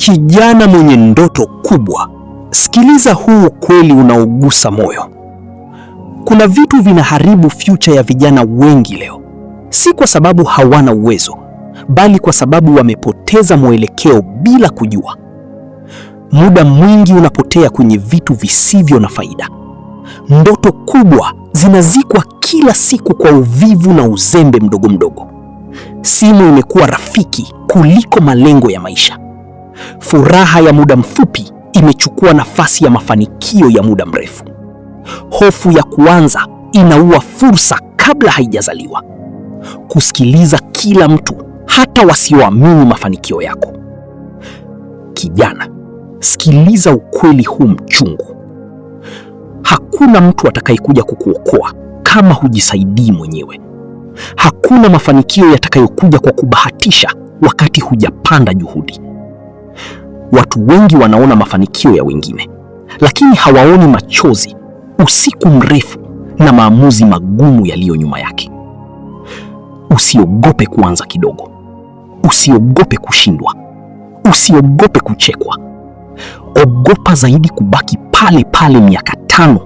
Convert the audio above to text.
Kijana mwenye ndoto kubwa, sikiliza huu ukweli unaogusa moyo. Kuna vitu vinaharibu future ya vijana wengi leo, si kwa sababu hawana uwezo, bali kwa sababu wamepoteza mwelekeo bila kujua. Muda mwingi unapotea kwenye vitu visivyo na faida. Ndoto kubwa zinazikwa kila siku kwa uvivu na uzembe mdogo mdogo. Simu imekuwa rafiki kuliko malengo ya maisha. Furaha ya muda mfupi imechukua nafasi ya mafanikio ya muda mrefu. Hofu ya kuanza inaua fursa kabla haijazaliwa. Kusikiliza kila mtu, hata wasioamini mafanikio yako. Kijana, sikiliza ukweli huu mchungu. Hakuna mtu atakayekuja kukuokoa kama hujisaidii mwenyewe. Hakuna mafanikio yatakayokuja kwa kubahatisha wakati hujapanda juhudi. Watu wengi wanaona mafanikio ya wengine, lakini hawaoni machozi, usiku mrefu na maamuzi magumu yaliyo nyuma yake. Usiogope kuanza kidogo, usiogope kushindwa, usiogope kuchekwa. Ogopa zaidi kubaki pale pale miaka 5.